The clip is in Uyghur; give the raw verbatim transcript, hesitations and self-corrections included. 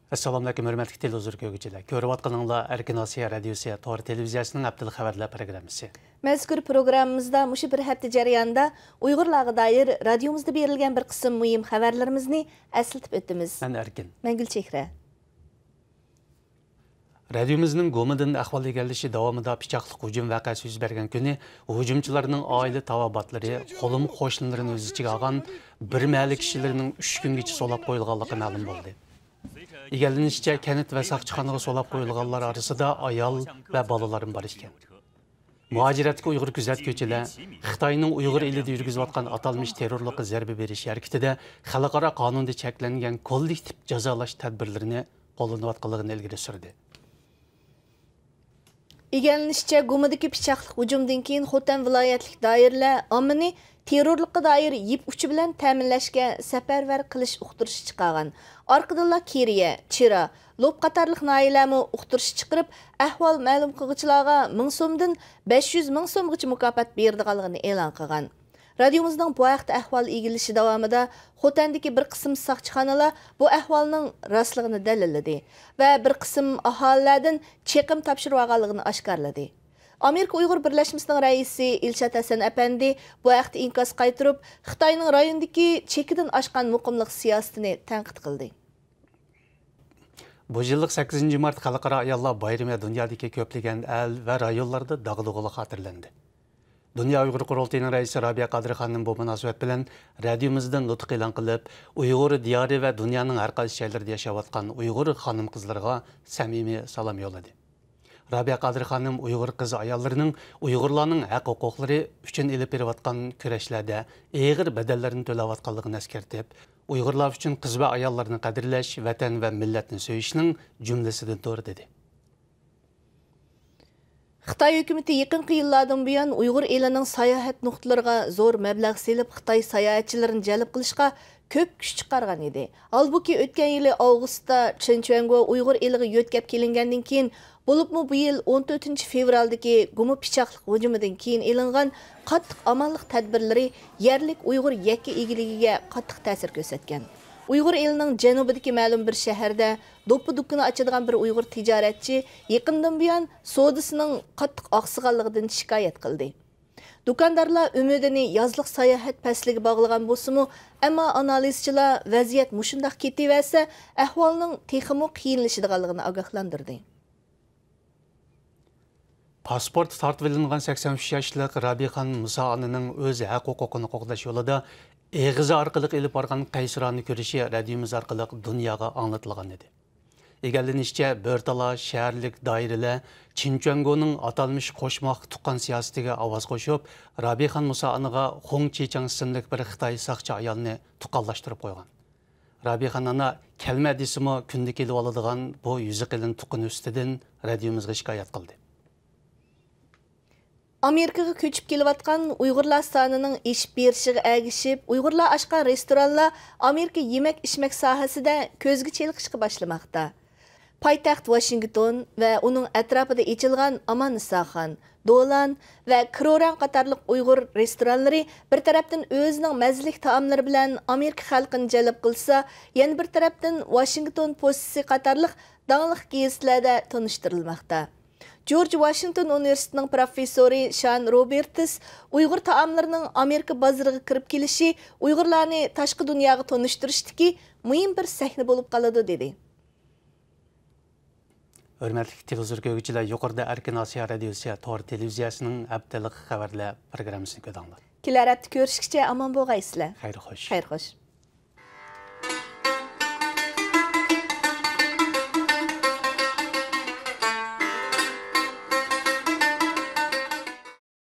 ئەسسالامۇئەلەيكۇم، ھۆرمەتلىك تېلېۋىزور كۆرگۈچىلەر. كۆرۈۋاتقىنىڭلار ئەركىن ئاسىيا رادىيوسى تور تېلېۋىزىيەسىنىڭ ھەپتىلىك خەۋەرلەر پروگراممىسى. مەزكۇر پروگراممىمىزدا مۇشۇ بىر ھەپتە جەريانىدا ئۇيغۇرلارغا دائىر رادىيومىزدا بېرىلگەن بىر قىسىم مۇھىم خەۋەرلىرىمىزنى ئەسلىتىپ ئۆتىمىز. مەن ئەركىن. مەن گۈلچېھرە. رادىيومىزنىڭ گومىدىن ئەھۋال ئىگىلىشى داۋامىدا پىچاقلىق ھۇجۇم ۋەقەسى يۈز بەرگەن كۈنى ھۇجۇمچىلارنىڭ ئائىلە تاۋابىئاتلىرى، قولۇم قوشنىلىرىنى ئۆز ئىچىگە ئالغان بىر مەھەللە كىشىلىرىنىڭ ئۈچ كۈنگىچە سولاپ قويۇلغانلىقى مەلۇم بولدى. ئىگىلىنىشىچە، كەنت ۋە ساقچىخانىغا سولاپ قويۇلغانلار ئارىسىدا ئايال ۋە بالىلارمۇ بار ئىكەن. مۇھاجىرەتتىكى ئۇيغۇر كۆزەتكۈچىلەر خىتاينىڭ ئۇيغۇر ئېلىدا يۈرگۈزۈۋاتقان ئاتالمىش تېررورلۇققا زەربە بېرىش ھەرىكىتىدە خەلقئارا قانۇندا چەكلەنگەن كوللېكتىپ جازالاش تەدبىرلىرىنى قوللىنىۋاتقانلىقىنى ئىلگىرى سۈردى. ئىگىلىنىشىچە، گۇمىدىكى پىچاقلىق ھۇجۇمدىن كېيىن خوتەن ۋىلايەتلىك دائىرىلەر ئاممىنى تېررورلۇققا دائىر يىپ ئۇچى بىلەن تەمىنلەشكە سەپەرۋەر قىلىش ئۇقتۇرۇشى چىقارغان. ئارقىدىنلا كېرىيە، چىرا، لوپ قاتارلىق ناھىيەلەرمۇ ئۇقتۇرۇش چىقىرىپ، ئەھۋال مەلۇم قىلغۇچىلارغا مىڭ سومدىن بەش يۈز مىڭ سومغىچە مۇكاپات بېرىدىغانلىقىنى ئېلان قىلغان. رادىيومىزنىڭ بۇ ھەقتە ئەھۋال ئىگىلىشى داۋامىدا خوتەندىكى بىر قىسىم ساقچىخانىلار بۇ ئەھۋالنىڭ راستلىقىنى دەلىللىدى ۋە بىر قىسىم ئاھالىلەردىن چېقىم تاپشۇرۇۋالغانلىقىنى ئاشكارىلىدى. ئامېرىكا ئۇيغۇر بىرلەشمىسىنىڭ رەئىسى ئىلشات ھەسەن ئەپەندى بۇ ھەقتە ئىنكاس قايتۇرۇپ، خىتاينىڭ رايوندىكى چېكىدىن ئاشقان مۇقىملىق سىياسىتىنى تەنقىد قىلدى. بۇ يىللىق سەككىزىنچى مارت خەلقئارا ئاياللار بايرىمى دۇنيادىكى كۆپلىگەن ئەل ۋە رايونلاردا داغدۇغىلىق خاتىرىلەندى. دۇنيا ئۇيغۇر قۇرۇلتىيىنىڭ رەئىسى رابىيە قادىر خانىم بۇ مۇناسىۋەت بىلەن رادىيومىزدىن نۇتۇق ئېلان قىلىپ، ئۇيغۇر دىيارى ۋە دۇنيانىڭ ھەر قايسى جايلىرىدا ياشاۋاتقان ئۇيغۇر خانىم-قىزلىرىغا سەمىمىي سالام يوللىدى. رابىيە قادىر خانىم ئۇيغۇر قىز-ئاياللىرىنىڭ ئۇيغۇرلارنىڭ ھەق-ھوقۇقلىرى ئۈچۈن ئېلىپ بېرىۋاتقان كۈرەشلەردە ئېغىر بەدەللەرنى تۆلەۋاتقانلىقىنى ئەسكەرتىپ، ئۇيغۇرلار ئۈچۈن قىز ۋە ئاياللارنى قەدىرلەش، ۋەتەن ۋە مىللەتنى سۆيۈشنىڭ جۈملىسىدىندۇر، دېدى. خىتاي ھۆكۈمىتى يېقىنقى يىللاردىن بۇيان ئۇيغۇر ئېلىنىڭ ساياھەت نۇقتىلىرىغا زور مەبلەغ سېلىپ، خىتاي ساياھەتچىلىرىنى جەلپ قىلىشقا كۆپ كۈچ چىقارغان ئىدى. ھالبۇكى، ئۆتكەن يىلى ئاۋغۇستتا چېن چۈەنگو ئۇيغۇر ئېلىغا يۆتكەپ كېلىنگەندىن كېيىن، بولۇپمۇ بۇ يىل ئون تۆتىنچى فېۋرالدىكى گۇما پىچاقلىق ھۇجۇمىدىن كېيىن ئېلىنغان قاتتىق ئامانلىق تەدبىرلىرى يەرلىك ئۇيغۇر يەككە ئىگىلىكىگە قاتتىق تەسىر كۆرسەتكەن. ئۇيغۇر ئېلىنىڭ جەنۇبىدىكى مەلۇم بىر شەھەردە دوپپا دۇكىنى ئاچىدىغان بىر ئۇيغۇر تىجارەتچى يېقىندىن بۇيان سودىسىنىڭ قاتتىق ئاقسىغانلىقىدىن شىكايەت قىلدى. دۇكاندارلار ئۈمىدىنى يازلىق ساياھەت پەسلىگە باغلىغان بولسىمۇ، ئەمما ئانالىزچىلار ۋەزىيەت مۇشۇنداق كېتىۋەرسە، ئەھۋالنىڭ تېخىمۇ قىيىنلىشىدىغانلىقىنى ئاگاھلاندۇردى. پاسپورتى تارتىۋېلىنغان سەكسەن ئۈچ ياشلىق رابىخان مۇسا ئانىنىڭ ئۆز ھەق-ھوقۇقىنى قوغداش يولىدا ئېغىزى ئارقىلىق ئېلىپ بارغان قەيسۇرانە كۈرىشى رادىيومىز ئارقىلىق دۇنياغا ئاڭلىتىلغان ئىدى. ئىگىلىنىشىچە، بۆرتالا شەھەرلىك دائىرىلەر چىن چۈەنگونىڭ ئاتالمىش قوشماق تۇغقان سىياسىتىگە ئاۋاز قوشۇپ، رابىخان مۇسا ئانىغا خۇڭ چىچاڭ ئىسىملىك بىر خىتاي ساقچى ئايالنى تۇغقانلاشتۇرۇپ قويغان. رابىخان ئانا كەلمە دېسىمۇ كۈندە كېلىۋالىدىغان بۇ يۈزى قېلىن تۇغقىنى ئۈستىدىن رادىيومىزغا شىكايەت قىلدى. ئامېرىكىغا كۆچۈپ كېلىۋاتقان ئۇيغۇرلار سانىنىڭ ئېشىپ بېرىشىغا ئەگىشىپ، ئۇيغۇرلار ئاچقان رېستورانلار ئامېرىكا يېمەك-ئىچمەك ساھەسىدە كۆزگە چېلىقىشقا باشلىماقتا. پايتەخت ۋاشىنگتون ۋە ئۇنىڭ ئەتراپىدا ئېچىلغان ئاماننىساخان، دولان ۋە كروران قاتارلىق ئۇيغۇر رېستورانلىرى بىر تەرەپتىن ئۆزىنىڭ مەززىلىك تائاملىرى بىلەن ئامېرىكا خەلقىنى جەلپ قىلسا، يەنە بىر تەرەپتىن ۋاشىنگتون پوستىسى قاتارلىق داڭلىق گېزىتلەردە تونۇشتۇرۇلماقتا. جورج ۋاشىنگتون ئۇنىۋېرسىتېتىنىڭ پروفېسسورى شان روبېرتس ئۇيغۇر تائاملىرىنىڭ ئامېرىكا بازىرىغا كىرىپ كېلىشى ئۇيغۇرلارنى تاشقى دۇنياغا تونۇشتۇرۇشتىكى مۇھىم بىر سەھنە بولۇپ قالىدۇ، دېدى. ھۆرمەتلىك تېلېۋىزور كۆرگۈچىلەر، يۇقىرىدا ئەركىن ئاسىيا رادىيوسى تور تېلېۋىزىيەسىنىڭ ھەپتىلىك خەۋەرلەر پروگراممىسىنى كۆردۈڭلار. كېلەر ھەپتە كۆرۈشكىچە ئامان بولغايسىلەر. خەير خوش. خەير خوش.